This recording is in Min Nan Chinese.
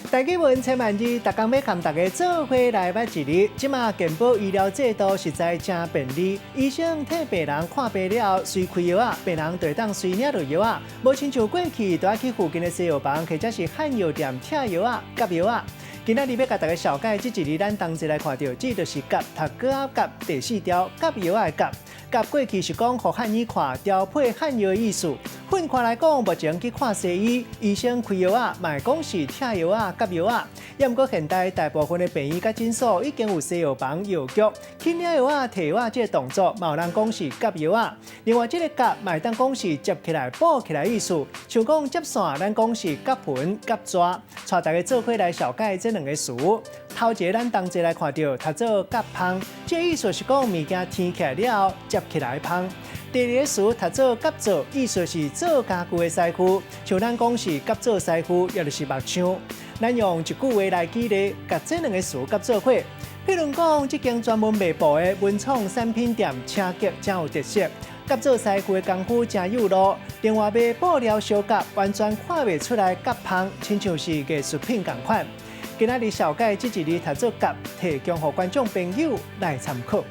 台語文千萬字，逐工欲共大家做伙來捌一字。這馬健保醫療制度實在誠便利，醫生替病人看病了後，隨開藥仔，病人就會當隨領著藥仔，無親像過去著愛去附近的西藥房或者是漢藥店拆藥仔、夾藥仔。今仔日欲共大家紹介這一字，咱同齊來看著，這就是夾讀閣仔甲第四條夾藥仔的夾。夾過去是講予漢醫看調配漢藥的意思。反過來講，目前去看西醫，醫生開藥仔，嘛會講是拆藥仔、夾藥仔。也毋過現代大部分的病院佮診所已經有西藥房、藥局，去領藥仔、提藥仔這个動作，嘛有人講是夾藥仔。另外，這个夾嘛會當講是接起來、補起來意思，像講接線，咱講是夾盤、夾紙。帶大家做伙來紹介這兩个詞。頭一个咱同齊來看著，讀做夾芳，這个意思是講物件添起來了後接起來芳。第二个詞讀做夾做，意思是做家具的師傅，像咱講是夾做師傅，也就是木匠。咱用一句話來舉例，共這兩个詞夾做伙。譬如講，這間專門賣布的文創產品店，車格誠有特色，夾做師傅的功夫誠有路。另外賣布料相夾，完全看袂出來夾芳，親像是藝術品仝款。今仔日紹介這一字讀做夾，提供予觀眾朋友來參考。